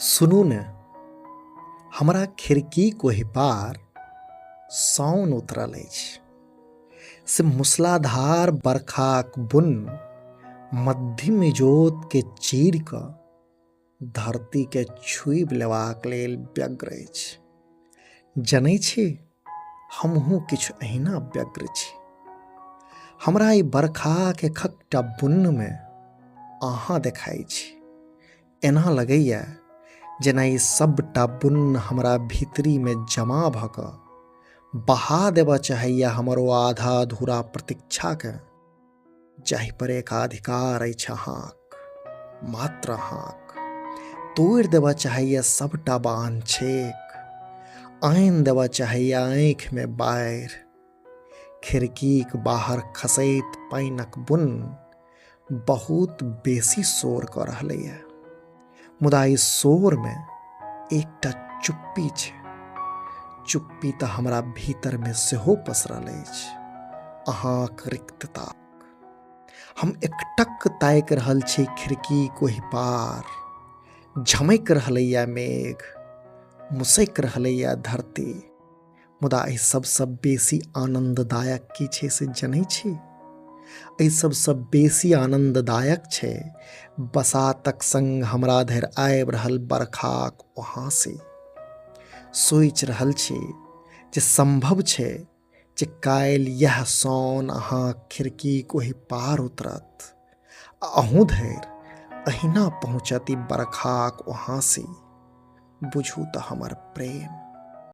सुनू ने, हमरा खिड़कीक ओहि पार साओन उतरल अछि। से मूसलाधार बरखाक बुन्न मद्धिम इजोतके चीरि कऽ धरतीके छूबि लेबाक लेल व्यग्र अछि। जनै छी, हमहूँ किछु एहिना व्यग्र छी। हमरा ई बरखाक एकहकटा बुन्नमे अहाँ देखाइ छी। एना लगैए जेना ई सभटा बुन्न हमरा भीतरीमे जमा भऽ कऽ बहा देबऽ चाहैए हमर ओ आधा अधूरा प्रतीक्षाकेँ, जाहि पर एकाधिकार अछि अहाँक, मात्र अहाँक। तोड़ि देबऽ चाहैए सभटा बान्ह छेक, आनि देबऽ चाहैए आँखिमे बाढ़ि। खिड़कीक बाहर खसैत पानिक बुन्न बहुत बेसी शोर कऽ रहलैए, मुदा ई शोरमे एकटा चुप्पी छै। चुप्पी तऽ हमरा भीतरमे सेहो पसरल अछि, अहाँक रिक्तता। हम एकटक ताकि रहल छी खिड़कीक ओहि पार। झमकि रहलैए मेघ, मुसकि रहलैए धरती, मुदा एहि सबसँ बेसी आनन्ददायक की छै से जनै छी? एहि सबसँ बेसी आनन्ददायक छै बसातक संग हमरा धरि आबि रहल बरखाक ओहाँसी। सोचि रहल छी जे सम्भव छै जे काल्हि इएह साओन अहाँक खिड़कीक ओहि पार उतरत आ अहूँ धरि अहिना पहुँचत ई बरखाक ओहाँसी। बुझू तऽ हमर प्रेम।